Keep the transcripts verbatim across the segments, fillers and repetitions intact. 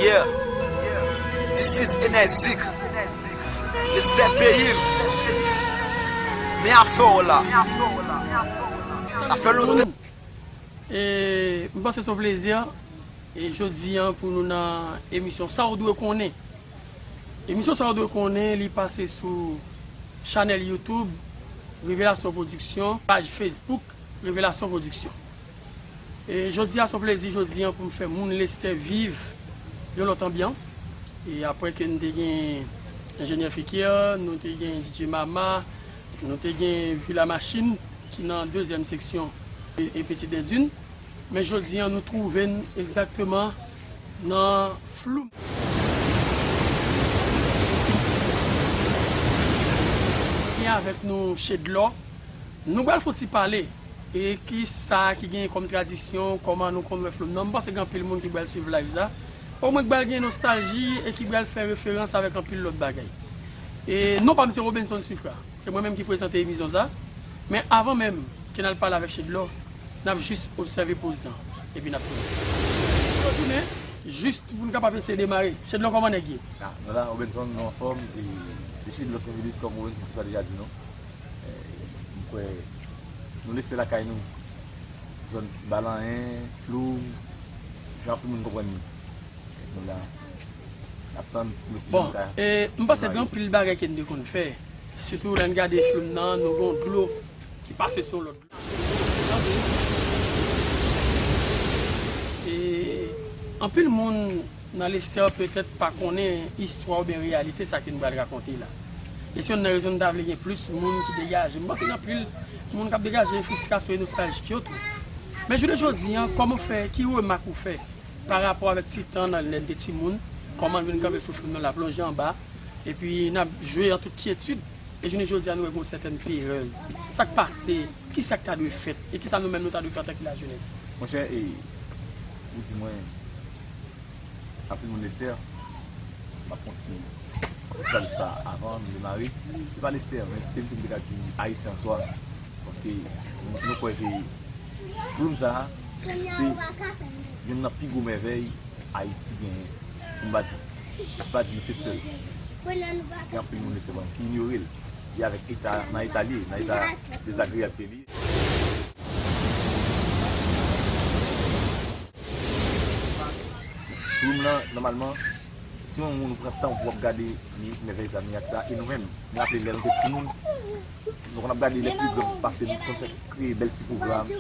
Yeah. This is Enezik. Lestè peyi m. Men afè w la. Sa fè lontan. E, m panse se yon plezi. E jodi a pou nou nan emisyon Sa w dwe konnen. Emisyon Sa w dwe konnen, li pase sou chanèl YouTube Revelasyon Production, paj Facebook Revelasyon Production. E jodi a se yon plezi jodi a pou m fè moun Lestè viv yon lòt anbyans. E apre ke nou te gen Enjenyè Fikir, nou te gen D J Mama, nou te gen Vila Machin ki nan dezyèm seksyon e, e Petit Dendune. Men jodi a nou twouve n egzakteman nan Floum. Gen avèk nou Chedlò. Nou pral fè yon ti pale. E ki sa ki genyen kòm tradisyon, kòman nou konn wè Floum nan. M panse gen anpil moun ki pral swiv live sa. Omwen ki pral gen nostalji e ki pral fè referans avèk anpil lòt bagay. E non pa m se Robenson Suffrah. Se mwen menm ki prezante emisyon sa. Men avan menm ke n al pale avèk Chedlò, n ap jis obsève poz lan. Epi n ap tounen. Nou tounen, jis pou n kapab eseye demare. Chedlò, kòman nèg ye? Ah, nou la, Robenson, nou anfòm. E se Chedlò Sainvilus, kòm Robenson Suffrah deja di nou. Eh, m kwè nou lese lakay nou. Zòn Balanyen, Floum, jan pou moun konprann nou. Nou la, n ap tann pou nou. Bon, e, m panse gen anpil bagay ke n te konn fè. Sitou lè n gade Floum nan, nou gen dlo ki pase sou lòt dlo. E, anpil moun nan Lestè petèt pa konnen istwa oubyen reyalite sa ke n pral rakonte la. E se youn nan rezon n ta vle gen plis moun ki degaje. M panse gen anpil moun k ap degaje fristrasyon e nostaljik yo tou. Men jounen jodi a, kòman w fè, ki remak ou fè pa rapò avèk ti tan nan lè n te timoun, kòman n vin kanpe sou Floum nan, laplonje anba, epi n ap jwe an tout kyetid, e jounen jodi a nou wè gen yon sètèn perèz. Sa k pase? Kisa k ta dwe fèt? E kisa nou menm nou ta dwe fè antanke lajenès? Monchè, e, ou di mwen, anpil moun Lestè, m ap kontinye. Festival sa avan nou demare, se pa Lestè, men se m tou m te ka di Ayiti an swa. Paske nou, nou kwè ke Floum sa a, se youn nan pi gwo mèvèy Ayiti genyen. Pou m pa di, pou m pa di nou se sèl. Gen anpil moun Lestè ki inyore l. E avèk eta, nan eta li ye, nan eta dezagreyab ke li ye. Floum nan, nòmalman, si yon moun pran tan pou w ap gade mi-, mèvèy sa, mirak sa, e nou menm, m raple lè nou te timoun, nou konn ap gade lè pli gran pase nou, konn fè kreye bèl ti pwogram, t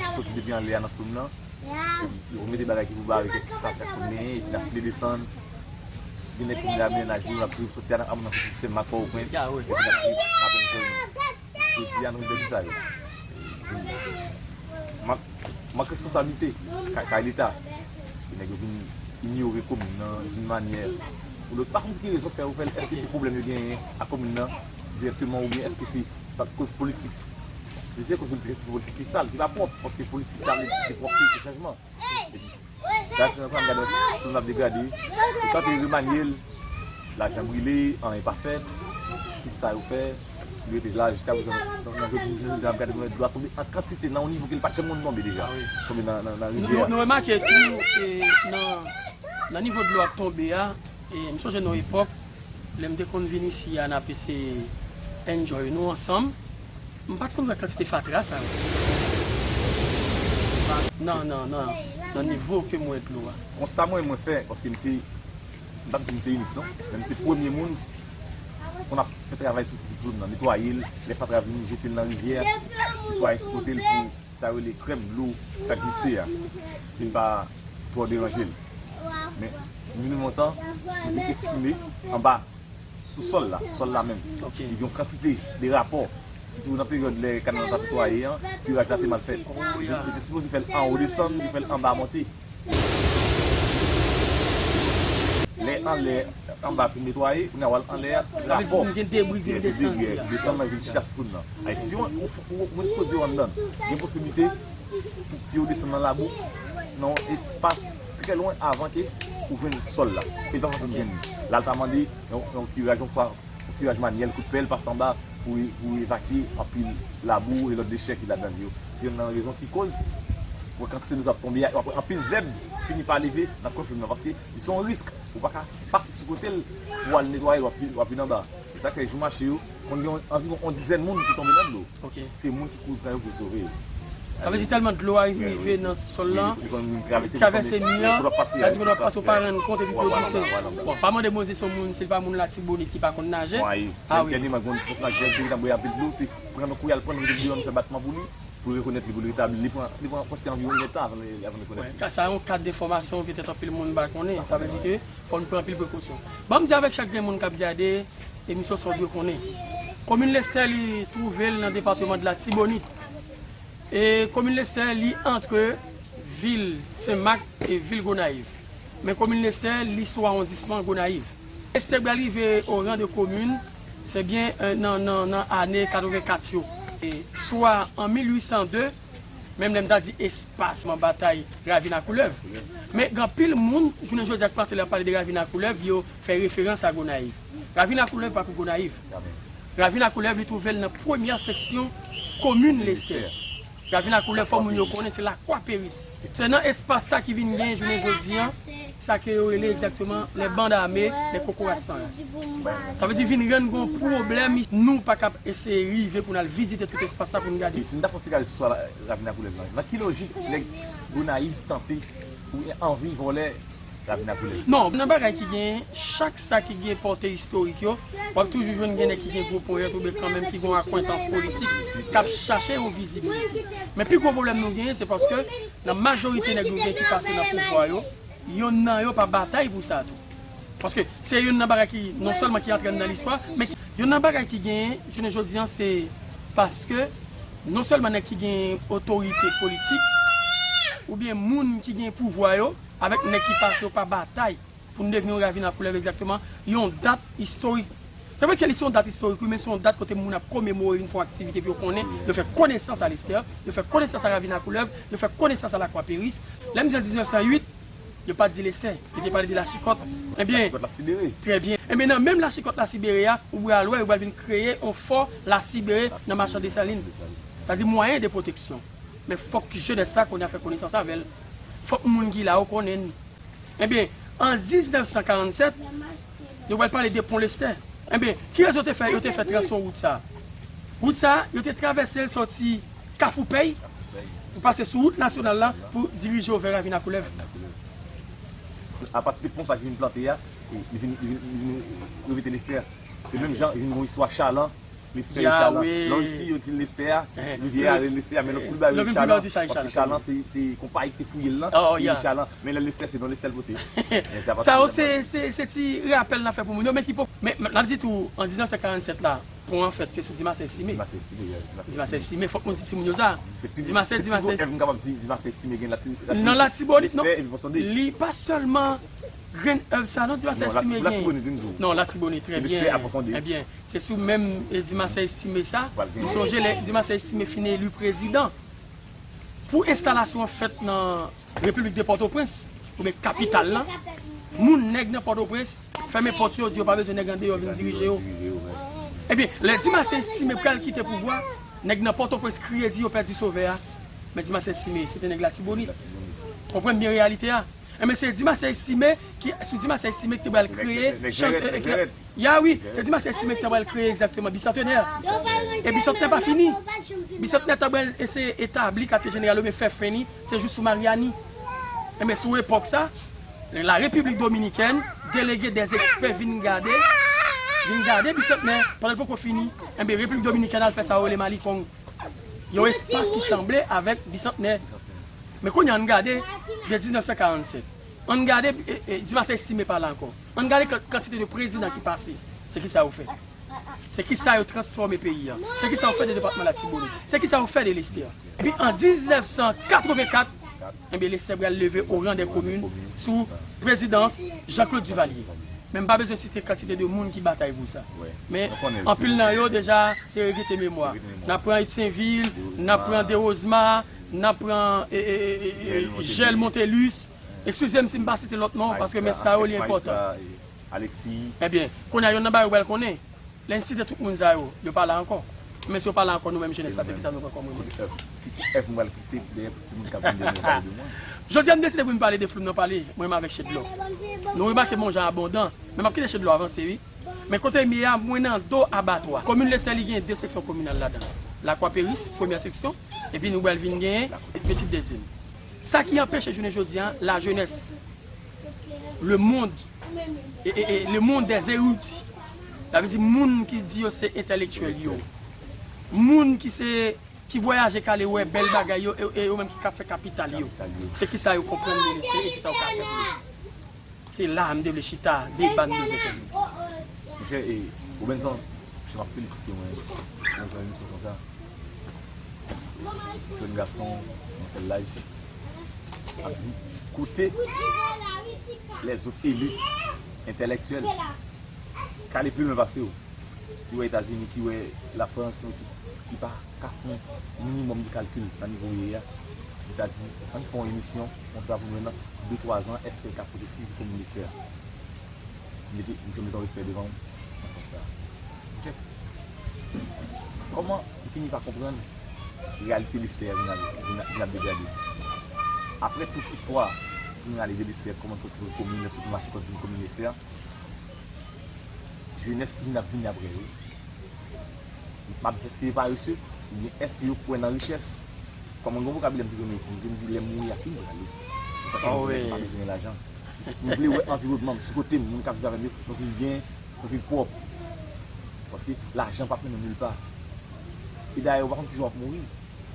ap soti depi anlè a nan Floum nan, epi yo mete bagay ki pou bare kèk sa, kèk kout men, epi n ap file desann, gen nèg ki vin amenaje yo, n ap rive soti a, n ap soti Senmak Pòtoprens, epi n ap rive, n ap enjoy nou. Jodi a, nou vin pèdi sa yo. Mank, mank responsablite kay, kay Leta. Paske nèg yo vin inyore komin nan d'une manière ou l'autre. Pa konn ki rezon k fè yo fè l. Èske se pwoblèm yo genyen ak komin nan dirèkteman oubyen èske se pa koz politik? Si se koz politik, èske se politik ki sal, ki pa pwòp? Paske politik la vle di se pwòpte, se chanjman. Epi, gade, se nan pran gade, Floum ap degade. Yo tante remanye l, lajan brile, anyen pa fèt. Tout sa yo fè, li rete la jiska prezan. Nan, nan jodi, jodi, ap gade nou wè dlo a tonbe an kantite, nan yon nivo ke l pa t janm konn tonbe deja. Tonbe nan, nan, nan rivyè a. Nou, nou remake tou, e, nan, nan nivo dlo ap tonbe a, e, m sonje nan yon epòk, lè m te konn vin isi a, n ap eseye enjoy nou ansanm. M pa t konn wè kantite fatra sa yo. Nan, nan, nan, nan nivo ke m wè dlo a. Konsta mwen, mwen fè, paske m se, m p ap di m se inik, non, men m se premye moun konn ap fè travay sou Floum nan, netwaye l, lè fatra vini, jete l nan rivyè, netwaye sou kote l pou sa yo rele krèm dlo sa glise a vin pa twò deranje l. Men, nou menm lontan, nou vin estime anba, sou sòl la, sòl la menm. Li gen yon kantite de rapò, sitou nan peryòd lè kanal la t ap netwaye an, kiraj la te mal fèt. Yo te sipoze fè l anwo desann, yo fè l anba monte. Lè anlè, anba fin netwaye, kounye a w al anlè a, rapò. Gen debri ki desann, desann nan vin chita sou Floum nan. Ay, si yon, yon, yon, yon fwodye anndan, gen posiblite pou pye w desann nan labou, nan yon espas trè lwen avan ke ou jwenn sòl la. E l pa fasil jwenn li. La, l ta mande yon, yon kiraj, yon fwa, yon kiraj manyèl, kout pèl, pase anba pou, pou evakye anpil labou e lòt dechè ki ladan l yo. Se youn nan rezon ki koz, wè kantite dlo ap tonbe a, e w ap wè anpil zèb fini pa leve nan kwen flim nan, paske li se yon risk. Ou pa ka pase sou kote l pou w al netwaye l, w ap vin, w ap vin anba. E sa k fè jou mache yo, konn gen anviwon yon dizèn moun ki tonbe nan dlo. Ok. Se moun ki kouri pran yo pou yo sove yo. Sa vle di tèlman dlo a rive nan sòl lan, li travèse mi an, sa di pou w ap pase, ou pa rann kont epi pou yo pouse. Bon, pa mande Bondye se yon moun, si l pa moun Latibonit ki pa konn naje. Ah wi. Dènyèman, gen yon pèsonaj ki te nan bwè anpil dlo, se pran yon kou, y al pran l, rete deyò, nou fè batman pou li, pou l rekonèt li, pou l retabli. Li pran, li pran prèske anviwon yon èdtan avan, avan l rekonèt li. Sa yon kad enfòmasyon petèt anpil moun pa konnen. Sa vle di ke fò n pran anpil prekosyon. Ban m di avèk chak grenn moun k ap gade emisyon sa, w dwe konnen. Komin Lestè, li twouve l nan depatman de Latibonit. E komin Lestè, li antre vil Senmak e vil Gonayiv. Men komin Lestè, li sou awondisman Gonayiv. Lestè pral rive o ran de komin, se byen, eh, nan, nan, nan ane katrevenkat yo. E swa an mil uit san de, menm lè m ta di espas nan batay Ravin a Koulèv. Men gen anpil moun, jounen jodi a, k panse lè y ap pale de Ravin a Koulèv, yo fè referans a Gonayiv. Ravin a Koulèv pa pou Gonayiv. Ravin a Koulèv, li twouve l nan premyè seksyon komin Lestè. Ravin a Koulèv, fò moun yo konnen, se Lakwa Peris. Se nan espas sa ki vin gen jounen jodi a, sa ke yo rele egzakteman les bandes armées, les kokorat san ras. Sa vle di vin rann gen yon pwoblèm, nou pa ka eseye rive pou n al vizite tout espas sa pou n gade. Si n ta fè yon ti gade sou Ravin a Koulèv lan, nan ki lojik nèg Gonayiv tante oubyen anvi vòlè Ravin a Koulèv? Non, nan bagay ki gen, chak sa ki gen pòte istorik yo, w ap toujou jwenn gen nèg ki gen gwo ponyèt oubyen kanmenm ki gen yon akwentans politik k ap chache yon vizibilite. Men pi gwo pwoblèm nou genyen, se paske nan majorite nèg nou gen ki pase nan pouvwa yo, yonn nan yo pa batay pou sa tou. Paske se yonn nan bagay ki non sèlman ki antre anndan listwa, men ki, yonn nan bagay ki genyen jounen jodi a, se paske non sèlman nèg ki gen otorite politik oubyen moun ki gen pouvwa yo, avèk nèg ki pase yo pa batay pou n devni yon Ravin a Koulèv egzakteman, yon dat istorik. Se vre ke li se yon dat istorik, wi, men se yon dat kote moun ap komemore, vin fè yon aktivite pou yo konnen, yo fè konesans a Lestè, yo fè konesans a Ravin a Koulèv, yo fè konesans a Lakwa Peris. Lè m di an diznèf san uit, yo pa t di Lestè, yo te pale de Lachikòt. Ebyen, Lachikòt Lasibere. Trè byen. Ebyen, nan menm Lachikòt Lasibere a, ou pral wè, yo pral vin kreye yon fò Lasibere nan Machan Desalin. Sa di mwayen de pwoteksyon. Men fòk jenès sa kounye a fè konesans avè l. Fòk moun ki la yo konnen n. Ebyen, an diznèf san karannsèt, yo pral pale de pon Lestè. Ebyen, ki rezon te fè yo te fè trase wout sa? Wout sa, yo te travèse l sòti Kafou Pèy, pou pase sou wout nasyonal la, pou dirije w vè Ravin a Koulèv. Apati de pon sa ki vin plante a, li vin, li vin, li vin revete Lestè. Se menm jan, li vin gon istwa Chalan, Lestè e Chalan. Lò isi, yo di Lestè a, rivyè a rele Lestè a, men lòt kout ba yo rele Chalan. Paske Chalan, se, se konpayi ki te fouye l lan, li rele Chalan. Men lè Lestè, se non Lestè l pote. Sa yo, se, se, se ti rapèl n ap fè pou moun yo, men ki po, men, men n ap di tou, an diznèf san karannsèt la, pon an fèt, se sou Dimasè Estime. Dimasè Estime, yeah, Dimasè Estime. Dimasè Estime, fòk nou di timoun yo sa. Dimasè, Dimasè Estime. Se pi gwo èv m kapab di, Dimasè Estime gen Lati-, Latibonit, non, Latibonit, non. Lestè epi Ponsonde. Li pa sèlman grenn èv sa, non, Dimasè Estime gen. Non, Latibonit, wi, m di w. Non, Latibonit, trè byen. Se Lestè a Ponsonde. Ebyen, se sou menm, e, Dimasè Estime sa. M sonje lè Dimasè Estime fin eli prezidan. Pou enstalasyon an fèt nan Repiblik de Pòtoprens, oubyen kapital lan, moun nèg nan Pòtoprens fèmen pòt yo, di yo pa bezwen nèg andeyò vin dirije yo. Ebyen, lè Dimasè Estime pral kite pouvwa, nèg nan Pòtoprens kriye di yo pèdi Sovè a. Men Dimasè Estime, se te nèg Latibonit. Konprann byen reyalite a. Ebyen, se Dimasè Estime ki, sou Dimasè Estime ki te pral kreye chan, e, e, Ya wi, se Dimasè Estime ki ta pral kreye egzakteman Bisantenè. E Bisantenè pa fini. Bisantenè ta pral eseye etabli katye jeneral yo, men fè fen li, se jis sou Maryani. Enben, sou epòk sa, la Repiblik Dominikèn delege dè ekspè vin gade, vin gade Bisantenè, pandan l poko fini. Enben, Repiblik Dominikèn al fè sa yo rele Malikong. Yon espas ki sanble avèk Bisantenè. Men kounye a, ann gade, de diznèf san karannsèt. Ann gade, e, e, Dimasè Estime pa la ankò. Ann gade kan-, kantite de prezidan ki pase. Se ki sa yo fè? Se ki sa yo transfòme peyi a? Se ki sa yo fè de depatman Latibonit? Se ki sa yo fè de Lestè? Epi an diznèf san katrevenkat, enben, Lestè pral leve o ran dè komin sou prezidans Jean-Claude Duvalier. Men m pa bezwen site kantite de moun ki batay pou sa. Men anpil nan yo deja se regrete memwa. N ap pran Etyenvil, n ap pran Derozma, n ap pran, e, e, e, e, e, Jèl Montelus. Eskize m si m pa site lòt non, paske men sa yo li enpòtan. Ebyen, kounye a, yonn nan bagay ou pral konnen, lè n site tout moun sa yo, yo pa la ankò. Men si yo pa la ankò, nou menm jenès la, se kisa nou pran kòm remèd? Kote èv, kote èv m pral kite dèyè pou timoun k ap vin demen yo pale de mwen? Jodi a, m deside pou m pale de flim nan pale, mwen menm avèk Shedlaw. Nou remake m yon jan abondan, men m ap kite Shedlaw avanse, wi. Men kote m ye a, mwen nan do abatwa. Komin Lestè, li gen de seksyon kominal ladan. Lakwa Peris, premyè seksyon, epi nou pral vin genyen Petite des Dunes. Sa ki anpeche jounen jodi a, lajenès, le monde, e, e, e, le monde des érudits, sa vle di moun ki di yo se entèlektyèl yo, moun ki se, ki vwayaje k ale wè bèl bagay yo, e, e yo menm ki ka fè kapital yo. Kapital yo. Se kisa yo konprann de Lestè e kisa yo ka fè pou Lestè. Se la m te vle chita, deba m te vle fè jodi. Monchè, e, Robinson, monchè, m ap felisite w, wi, pou yon gran emisyon konsa. Jèn gason, nan kel laj, ap di, kote lèzòt elit entèlektyèl k ale pi lwen pase w, ki wè Etazini, ki wè Lafrans, ki, ki pa ka fè yon minimòm de kalkil nan nivo w ye a, li ta di, ann fè yon emisyon konsa pou nou wè nan de, twa zan, èske l ka pote fwi pou komin Lestè a. M mete, monchè, m mete yon respè devan w nan sans sa a. Monchè, kòman ou fini pa konprann reyalite Lestè a vin al, vin, vin ap degrade? Apre tout istwa, vin rale de Lestè, kòman l soti pou komin, l soti mache kòt vin komin Lestè, jenès ki vin ap vini apre yo, m ap di, èske yo parese? Oubyen èske yo kwè nan richès? Kòm yon vokabulè m toujou renmen itilize, m di, lè m mouri a, ki m prale? Se sa k fè m di, m pa bezwen gen lajan. M vle wè anviwònman m, sou kote m, moun k ap viv avè m yo, nou viv byen, nou viv pwòp. Paske lajan p ap mennen nou nil pa. E dayè, ou pa konn ki jou w ap mouri.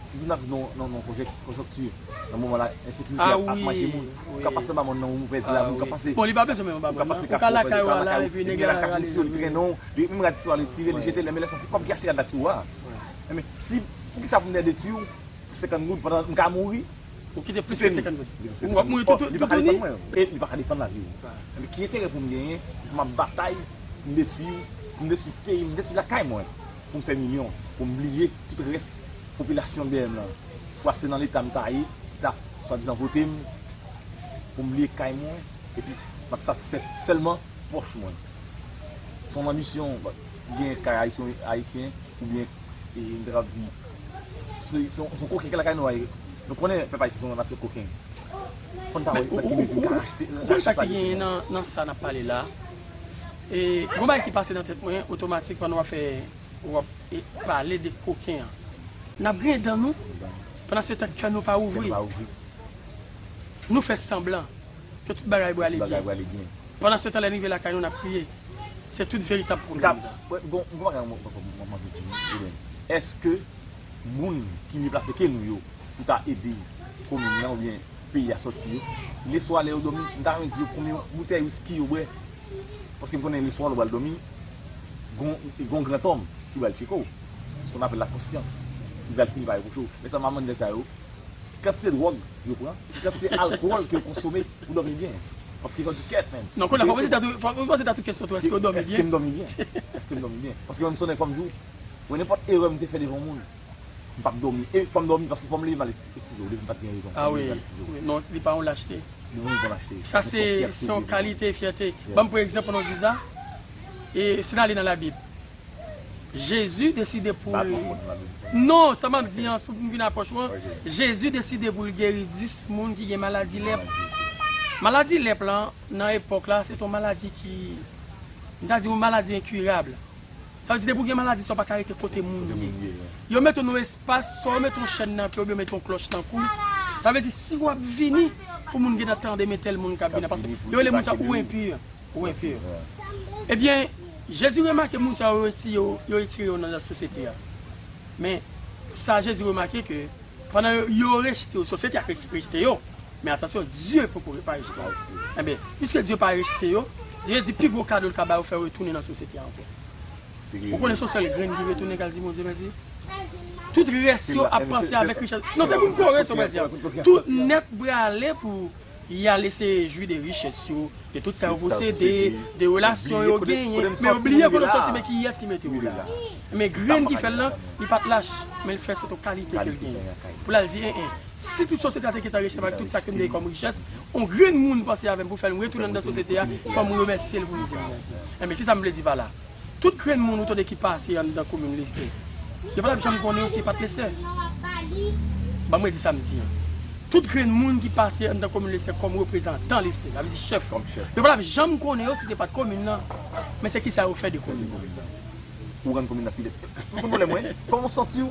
Sitou n ap viv nan, nan, nan konjèk-, konjonkti, nan moman la, ensekirite ap, ap manje moun. Ou ka pase anba mòn nan, ou pèdi lavi, ou ka pase, ou ka pase Kafou, ou pèdi, ou ka lakay ou, epi nèg la rale zam li trennen w, li menm rad sou a, li tire, li jete, men lè sa se kòb ki achte rad la ti ou a. Enben, si, poukisa pou m ta detwi w pou senkant goud pandan m ka mouri? Ou kite plis ke senkant goud. Ou ap mouri toutouni. Li pa ka defann mwen. E li pa ka defann lavi w. Enben, ki enterè pou m genyen, pou m ap batay, pou m detwi w, pou m detwi peyi m, detwi lakay mwen, pou m fè milyon, pou m bliye tout rès popilasyon dèyè m lan? Swa se nan Leta m ta ye, ki ta swadizan vote m, pou m bliye kay mwen, epi m ap satisfè sèlman pòch mwen. Se yon anbisyon, bon, ki gen kay ayisyen, ayisyen, oubyen, e, m te kab di, se, se yon, se yon koken ki lakay nou a ye. Nou konnen pèp ayisyen se yon nasyon koken. Fò n ta wè nan ki mezi n ka achte, achte sa ki genyen. Nan, nan sa n ap pale la, e, gon bagay ki pase nan tèt mwen, otomatik, pandan w ap fè, w ap, e, pale de koken an. N ap griyen dan nou, pandan se tan kè nou pa ouvri. Kè nou pa ouvri. Nou fè sanblan ke tout bagay prale byen. Pandan se tan, lè n rive lakay nou, n ap kriye. Se tout veritab pwoblèm sa. Gon, gon bagay mwen, mwen, mwen, mwen vle di, William. Èske moun ki mye plase ke nou yo pou ta ede komin nan oubyen peyi a sòti yo, leswa lè yo dòmi, m ta renmen di yo konbyen boutèy wiski yo bwè? Paske m konnen leswa lè w pral dòmi, gon, gon grantòm ki pral tcheke w. Se qu'on appelle la conscience. Li pral fini pa reproche w. Lè sa m ap mande nèg sa yo, kantite dwòg yo pran, kantite alkòl ke yo konsome pou dòmi byen. Paske fò di kèt, menm. Non, kounye a, fò poze tèt ou, fò poze tèt ou kesyon tou, èske w dòmi byen? Èske m dòmi byen? Èske m dòmi byen? Paske menm si w nèg, fò m di w, mwen, nenpòt erè m te fè devan moun, m p ap dòmi. E fò m dòmi paske fò m leve m al eskize w, depi m pa t gen rezon. Ah wi, wi, non, li pa yon lachte. Li pa yon lachte. Sa se, se yon kalite fyète. Ban m pran egzanp pandan w di sa. E si n ale nan Labib. Jezi deside pou l, non, sa m ap di an, si w vin apwòch mwen, Jezi deside pou l geri dis moun ki gen maladi lèp. Maladi lèp lan, nan epòk la, se t on maladi ki, m ta di yon maladi enkirab. Sa vle di, depi w gen maladi sa, w pa ka rete kote moun ye. Yo mete w nan yon espas, swa yo mete yon chèn nan pye w, oubyen yo mete yon klòch nan kou w. Sa vle di, si w ap vini, pou moun gentan tande, men tèl moun k ap vini. Paske yo rele moun sa ou enpi. Ou enpi. Ebyen, Jezi remake moun sa yo retire yo, yo retire yo nan sosyete a. Men, sa Jezi remake ke pandan yo, yo rejte yo, sosyete a rejte yo. Men atansyon, Dye poko pa rejte yo. Ebyen, piske Dye pa rejte yo, Dye di pi gwo kado l ka ba yo, fè yo retounen nan sosyete a ankò. Ou konnen se yon sèl grenn ki retounen k al di Bondye mèsi. Tout rès yo ap panse avèk richès. Non, se pou m kore sa w pral di a. Tout nèt prale pou y al eseye jwi de richès yo, de tout sa yo posede, de relasyon yo genyen, men yo bliye kote yo soti, men kiyès ki mete yo la. Men grenn ki fè l lan, li pa t lach, men l fè sèt kalite ke l genyen. Pou l al di, en, en, si tout sosyete a te gentan rejte m avèk tout sa ke m te gen kòm richès, yon grenn moun panse avè m pou fè m retounen anndan sosyete a, fò m remèsye l pou m di l mèsi. Enben, kisa m vle di pa la? Tout grenn moun ou tande ki pase anndan komin Lestè, yo pa t ap janm konnen yo si yo pa t Lestè. Ban mwen di sa m di an. Tout grenn moun ki pase anndan komin Lestè kòm reprezantan Lestè, sa vle di chèf. Kòm chèf. Yo pa t ap janm konnen yo si se pa t komin nan. Men se kisa yo fè de komin nan. Ou rann komin nan pi lèd. Ou konn pwoblèm mwen? Kòman w santi w?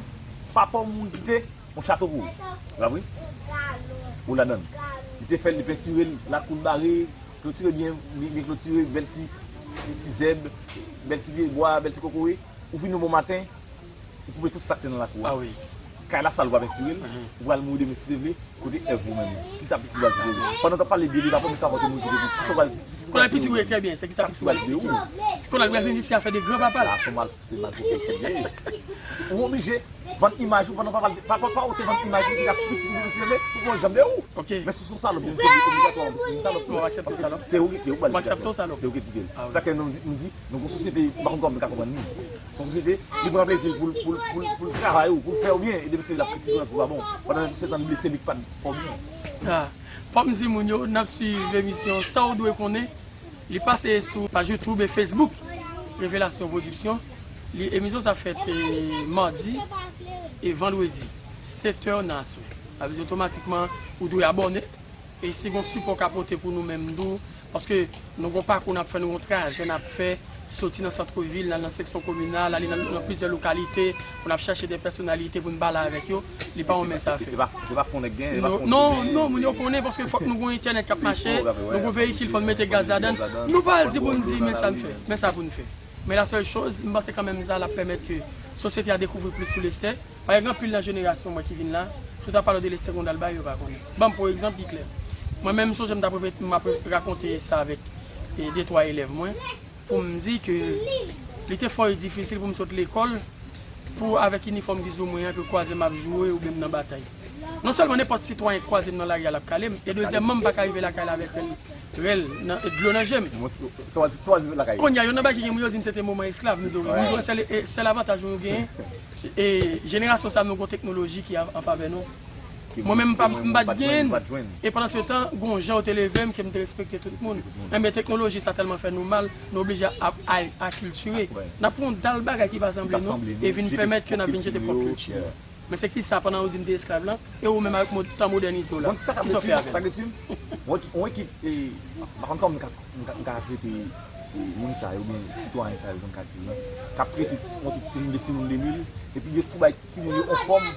Papa w mouri kite yon chato pou ou. Se pa vre? Ou ladan l. Li te fè l, li pentire l, lakou l bare, klotire byen, byen, byen klotire, bèl ti, ti, ti zèb, bèl ti pye bwa, bèl ti kokoye. Ou vini yon bon maten, ou koupe tout sa k te nan lakou a. Ah wi. Kay la sal, ou pa pentire l, ou pral mouri demen si Dye vle, kote èv ou menm? Kisa pitit ou pral di de ou? Pandan w t ap pale byen de papa w, men sa pòte moun ki te di, kisa w pral di? Kounye a pitit ou ye trè byen, se kisa pitit ou pral di de ou? Kounye a l pral vin isi a fè de granpapa l. La, se mal, se mal pou fè kèk. Ou oblije vann imaj ou pandan papa, papa, papa ou te vann imaj ou ki t ap pitit ou demen si Dye vle, pou pran egzanp de ou. Ok. Men si w se yon salòp, demen si Dye vle, obligatwa w se yon salòp. Bon, aksepte w salòp. Paske se ou ki, se ou k pral di. Se ou ki edike l. Ah wi. Sa k fè nou di, nou di, nou gon sosyete, m pa konn kòman nou ka konprann li. Se yon sosyete, li pran plezi pou l, pou l, pou l, pou l travay ou, pou l fè ou byen, e depi se l ap kritike w pou pa bon. Pandan se tan l blese, li k pa t fè w byen. Ah, fò m di moun yo, n ap swiv emisyon Sa w dwe konnen. Li pase sou paj YouTube e Facebook, Revelasyon Production. Li, emisyon sa fèt, eh, madi e vandredi, sèt è nan aswè. Sa vle di otomatikman, ou dwe abòne. E si gon sipò w ka pote pou nou menm tou, paske nou gon pakou n ap fè, nou gon trajè n ap fè, soti nan sant vil, n al nan seksyon kominal, ale nan, nan plizyè lokalite, pou n ap chache de pèsonalite pou n pale avèk yo, li pa yon mens a fè. Se pa, se pa fon nèg gen, se pa fon moun gen. Non, non, moun yo konnen, paske fòk nou gon entènèt k ap mache, nou gon veyikil, fò n mete gaz ladan l. Nou pa al di pou n di, men sa n fè, men sa pou n fè. Men la sèl choz, m panse kanmenm sa l ap pèmèt ke sosyete a dekouvri plis sou Lestè. Pa gen anpil nan jenerasyon mwen ki vin la, si w ta pale yo de Lestè Gondal Bay, yo pa konnen. Ban m pou egzanp ki klè. Mwen menm, m sonje m t ap repete, m ap rakonte sa avèk, e, de twa elèv mwen, pou m di ke li te fò e difisil pou m sot lekòl, pou avèk inifòm ki sou mwen an, ke kwaze m ap joure oubyen m nan batay. Non sèlman nenpòt sitwayen k kwaze m nan lari a l ap kale m, e dezyèmman, m pa ka rive lakay la avèk rèl, rèl nan, dlo nan je m. Kounye a, yo nan bagay ki gen moun yo di m se te moman esklav, m di wi. M di wè sèl, e, sèl avantaj nou genyen, e, jenerasyon sa nou gon teknoloji ki an, an favè nou. Mwen menm m pa, m pa t genyen l. E pandan se tan, gon jan yo te leve m ke m te respekte tout moun. Enben, teknoloji sa tèlman fè nou mal, nou oblije ap, al akiltire. N ap pran yon dal bagay ki pa sanble nou, e vin pèmèt ke n ap vin jete pwòp kilti nou. Men se kisa pandan yo di m te esklav lan, e ou menm avèk mo-, tan modènize w la, kisa w fè avè l? Sa k detwi m? Yon ekip, yon ekip, e, m pa konn kòman m ka, m ka, m ka trete, e, moun sa yo, oubyen sitwayen sa yo, jan m ka di l lan, k ap trete yon ekip timoun, de timoun de mil, epi yo tou bay timoun yo yon fòm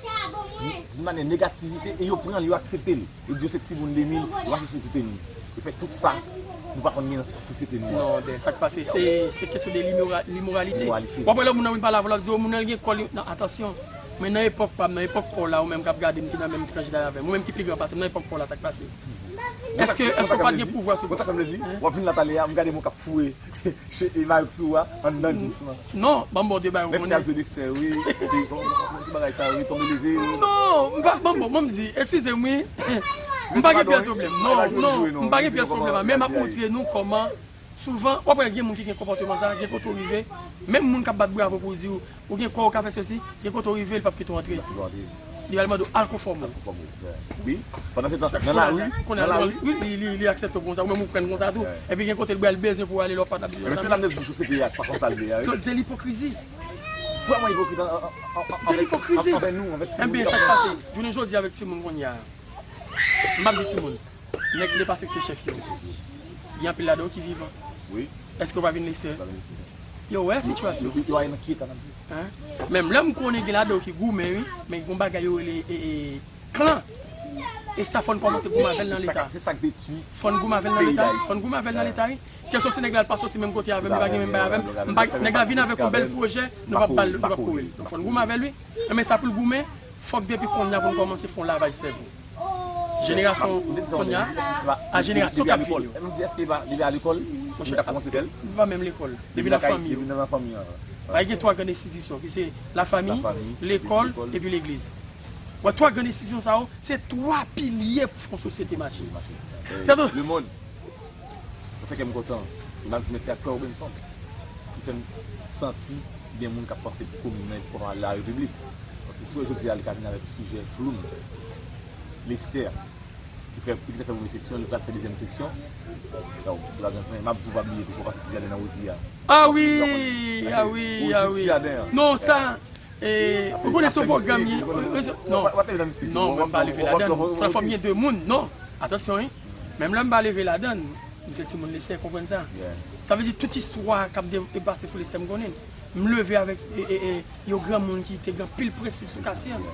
d'une manière negativite, e yo pran l, yo aksepte l. Yo di yo se timoun de mil, yo mache sou tout teni. Yo fè tout sa nou pa konn gen nan sosyete nou an. Non, dèyè sa k pase, se, se kesyon de limora-, limoralite. Limoralite. W ap wè lè moun nan vin pale avè w, l ap di, "O, moun nan li gen kòl, li," non, atansyon. Men nan epòk pa m, nan epòk pa w la, ou menm k ap gade m, ki nan menm tranch daj avè m, ou menm ki pi gran pase m, nan epòk pa w la, sa k pase? Èske, èske w pa t gen pouvwa sou mwen? Gon sa k fè m plezi, w ap vin la talè a, m gade moun k ap foure. Che, e, Mayouk sou a, anndan jeans lan. Non, ban m ba w de bagay ou konnen. Nèg ki ap jwe Dexter, wi. Se, kòman, kòman, ki bagay sa, wi, tonbe leve, wi. Non, m pa, ban m, ban m di, eskize m, wi. M pa gen pyès pwoblèm. Non, non, m pa gen pyès pwoblèm. Men m ap montre nou kòman, souvan, w ap wè gen moun ki gen konpòteman sa, gen kote w rive, menm moun k ap bat bravo pou w di w, ou gen kò, ou ka fè sesi, gen kote w rive, li p ap kite w antre. Li pral mande w al konfòme w. Al konfòme w, yeah. Wi. Pandan se tan, nan lari, nan lari. Wi, li, li, li aksepte w konsa, ou menm ou pran l konsa tou. Yeah. Epi gen kote l pral bezwen pou w ale, lè w pa t ap bezwen. Men se la m te di w, sosyete a pa konsa l ye a, wi. De lipokrizi. Vrèman ipokrit an, an, an, an, anvè, anvè nou, anvè timoun yo. Enben, sa k pase? Jounen jodi a avèk timoun kounye a. M p ap di timoun. Nèg ki te pase ki te chèf yo. Gen anpil ladan yo ki vivan. Wi. Èske yo pa vin Lestè? Yo pa vin Lestè. Yo wè sitiyasyon. Yo, yo, yo ale nan ki eta n ap viv. Hein? Menm lè m konnen gen ladan yo ki goumen, wi, men gen yon bagay yo rele, e, e, klan. E sa fò n kòmanse goumen avè l nan Leta. Se sa k detwi peyi Dayiti. Fò n goumen avè l nan Leta, wi. Fò n goumen avè l nan Leta, wi. Kèlswa se nèg la al pase soti menm kote avè m, li pa gen menm bay avè m. M pa, nèg la vin avèk yon bèl pwojè, nou p ap ba l, nou p ap kore l. Fò n goumen avè l, wi. Men sa pou l goumen, fòk depi kounye a pou n kòmanse fè yon lavaj sèvo. Jenerasyon kounye a, a jenerasyon k ap vini yo. Mwen di, èske li pa, li pa alekòl? Monchè, li pa kòmanse fè l? Li pa menm lekòl. Depi nan fanmi yo. Depi nan fanmi an. Bay gen twa grann enstitisyon, ki se lafanmi, lekòl, epi legliz. Wè, twa grann enstitisyon sa yo, se twa pilye pou fè yon sosyete mache. Mache. Se tou. Lemonn. Sa fè kè m kontan. E m ap di mèsi ak frè Robinson ki fè m santi gen moun k ap panse pou komin nan e pou la repiblik. Paske si w wè jodi a li ka vin avèk sijè flou l, Lestè, ki fè, ki te fè premye seksyon, li pral fè dezyèm seksyon. Donk, sou la transmen, m ap di w pa bliye tou, fò w pase Ti Jaden nan Wozi a. Ah wi, ah wi, ah wi. Wozi Ti Jaden an. Non, sa, E, ou konnen se yon pwogram, non, mwen pa leve ladan. Fò m gen de moun, non. Atansyon, wi. Menm lè m pa leve ladan, m se timoun Lestè, konprann sa. Sa vle di tout istwa k ap de- e pase sou Lestè m konnen. M leve avèk e, e, e, yon granmoun ki te gen anpil prensip sou katye an.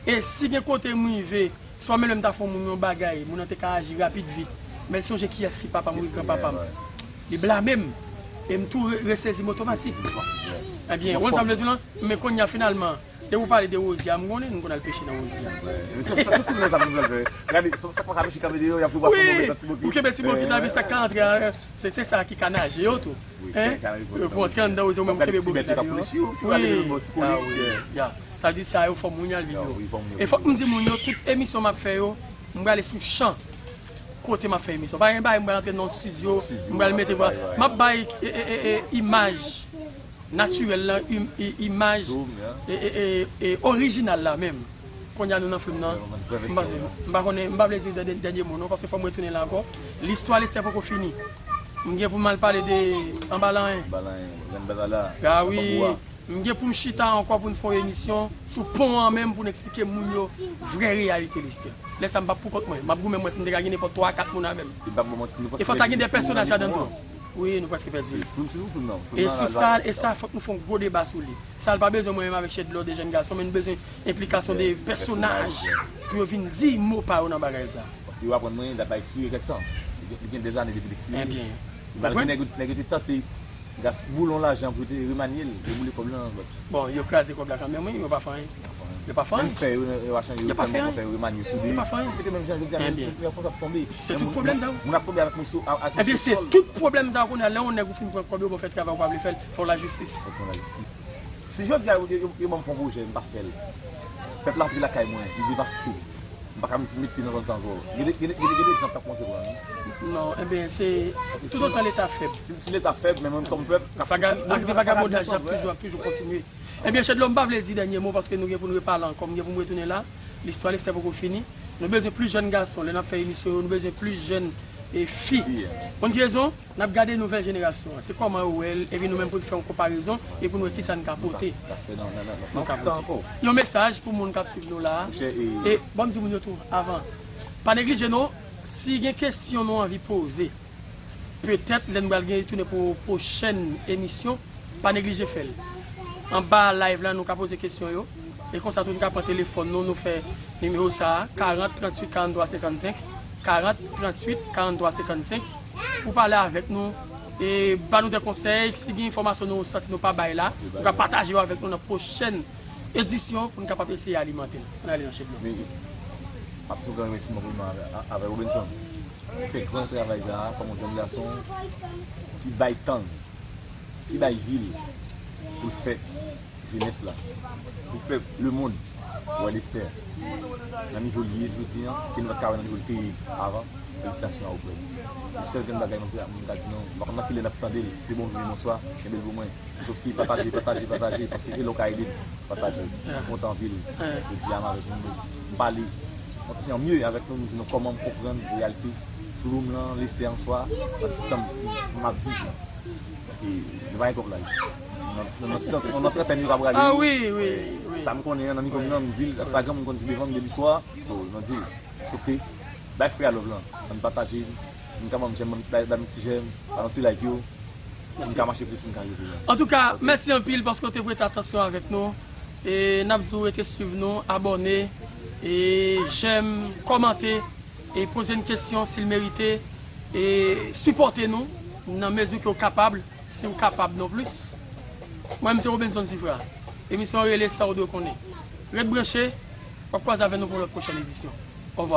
E si gen kote m rive, swa menm lè m ta fè yon moun yon bagay, moun nan te ka aji rapid vit. Men l sonje kiyès ki papa m, wi, granpapa m. Li blame m. E m tou re- resezi m otomatik. Ebyen, ou konn sa m vle di w lan? Men kounye a, finalman, depi w pale de Rosia, m konnen nou konn al peche nan Rosia. Wi, ou kenbe ti bokit la, epi sa k ka antre a, se, se sa ki ka naje yo tou. Hein? Yo pou antre anndan Rosia, ou menm ou kenbe bokit la deyò. Wi, ah wi. Ya. Sa di sa yo, fò moun yo al vin yo. E fòk m di moun yo, tout emisyon m ap fè yo, m prale sou chan kote m ap fè emisyon. Pa gen bagay m pral antre nan yon estidyo, m pral mete vwa. M ap bay e, e, e, e, imaj natirèl lan, im- i- imaj e, e, e, e, orijinal la menm. Kounye a nou nan fim nan. M pa, m pa konnen, m pa vle di dènye, dènye mo non, paske fò m retounen la ankò. Listwa Lestè poko fini. M gen pou m al pale de Anba Lanyen. Ah wi. M gen pou m chita ankò pou n fè yon emisyon sou pon an menm pou n eksplike moun yo vrè reyalite Lestè. Lè sa m p ap pou kont mwen. M ap goumen mwen si m te ka gen nenpòt twa a kat moun avè m. E fò ta gen de pèsonaj ladan tou. Wi, nou prèske pèdi. E sou sa, e sa, fòk nou fè yon gwo deba sou li. Sa l pa bezwen mwen menm avèk Shedlord, de jèn gason, men nou bezwen enplikasyon de pèsonaj pou yo vin di mo pa yo nan bagay sa. Paske yo aprann mwen dat la ekspire kèk tan. Li gen, li gen dèzane depi l ekspire. Ebyen, malgre nèg yo, nèg yo te tante gas boulon lajan pou yo te remanye l, yo boule kòb lan. Bon, yo kraze kòb la kanmenm, wi, yo pa fè anyen. Yo pa fè anyen. Menm fè yo, yo pa chanje, yo sèlman fè yo remanye soude. Yo pa fè anyen. Yo te menm jan jodi a, menm, menm konsa ap tonbe. Se tout pwoblèm sa yo. Moun ap tonbe avèk moso, avèk moso sòl. Ebyen, se tout pwoblèm sa yo kounye a, lè yon nèg ou fin pran kòb yo, bon, fè travay ou pa vle fè l, fè w lajistis. Fè w pran lajistis. Si jodi a yo, yo, yo ban m fè yon pwojè, m pa fè l. Pèp la antre lakay mwen, li devaste. M pa ka met pye nan zòn sa ankò. Gen de, gen de, gen de, gen de egzanp k ap kòmanse pran, wi. Non, ebyen, se toutotan Leta fèb. Si, si Leta fèb, men mwen kòm pèp, k ap soufri, ak de vagabondaj, y ap toujou, ap toujou kontinye. Ebyen, Shedlord, m pa vle di dènye mo paske nou gen pou n repale ankò, m gen pou m retounen la. Listwa Lestè poko fini. Nou bezwen plis jèn gason. Lè n ap fè emisyon yo, nou bezwen plis jèn e fi. Fi, hein. Konn ki rezon? N ap gade nouvèl jenerasyon an. Se kòman yo wè l, epi nou menm pou n fè yon konparezon e pou n wè kisa n ka pote. Nou ka, ka fè nan, nan, nan, nan, nan ti tan ankò. Yon mesaj pou moun k ap swiv nou la a. Monchè, e, e, bon, m di moun yo tou, avan. Pa neglije non, si gen kesyon nou anvi poze, petèt lè n pral gen retounen pou pwochèn emisyon, pa neglije fè l. Anba live la, nou ka poze kesyon yo. E konsa tou, nou ka pran telefòn nou, nou fè nimewo sa a, karant, tranntuit, karanntwa, senkannsenk, karant, tranntuit, karanntwa, senkannsenk, pou pale avèk nou, e ba nou de konsèy, si gen enfòmasyon nou santi nou pa bay la, nou ka pataje yo avèk nou nan pwochèn edisyon pou nou kapab eseye alimante l. Ann ale nan Shedlord. Men, m ap di yon gran remèsiman pou mwen avè, avè Robinson, ki fè gran travay sa a, kòm yon jèn gason ki bay tan l, ki bay vi l pou l fè jenès la, pou fè lemonn wè Lestè nan nivo l ye jodi a, ke nou pa t ka wè nan nivo l te ye avan. Felisitasyon a ou, frè m. Yon sèl grenn bagay mwen ka, mwen ka di nou, m pa konn nan ki lè n ap tande l, si se bonjou, bonswa, kenbe l pou mwen. Sòf ki pataje, pataje, pataje, paske se la w ka ede n. Pataje. M kontan anpil. Jodi a, m avèk nou, m pale yon ti jan mye avèk nou, m di nou kòman m konprann reyalite flou m lan, Lestè an swa, nan ti tan m ap viv lan. Paske nou pa gen twòp laj. Nan, nan, nan ti tan, nan trantèn yo ka prale. Ah wi, wi, wi. Sa m konnen an, nan nivo m nan, m di l, sa granmoun konn di devan m, m gen listwa, so, m di l. Sòf ke, bay frè a love lan, ann pataje, moun ka ban m jèm, ban, ban m ti jèm, ba nou ti like yo, pou n ka mache plis, pou n ka rive pi lwen. Antouka, mèsi anpil paske w te prete atansyon avèk nou. E n ap di w rete swiv nou, abòne, e jèm, kòmante, e poze n kesyon si l merite, e sipòte nou nan mezi ke w kapab, si w kapab non plis. Mwen, m se Robinson Zivra. Emisyon an rele Sa w dwe konnen. Ret branche, w ap kwaze avè nou pou yon lòt pwochèn edisyon. Ovwa.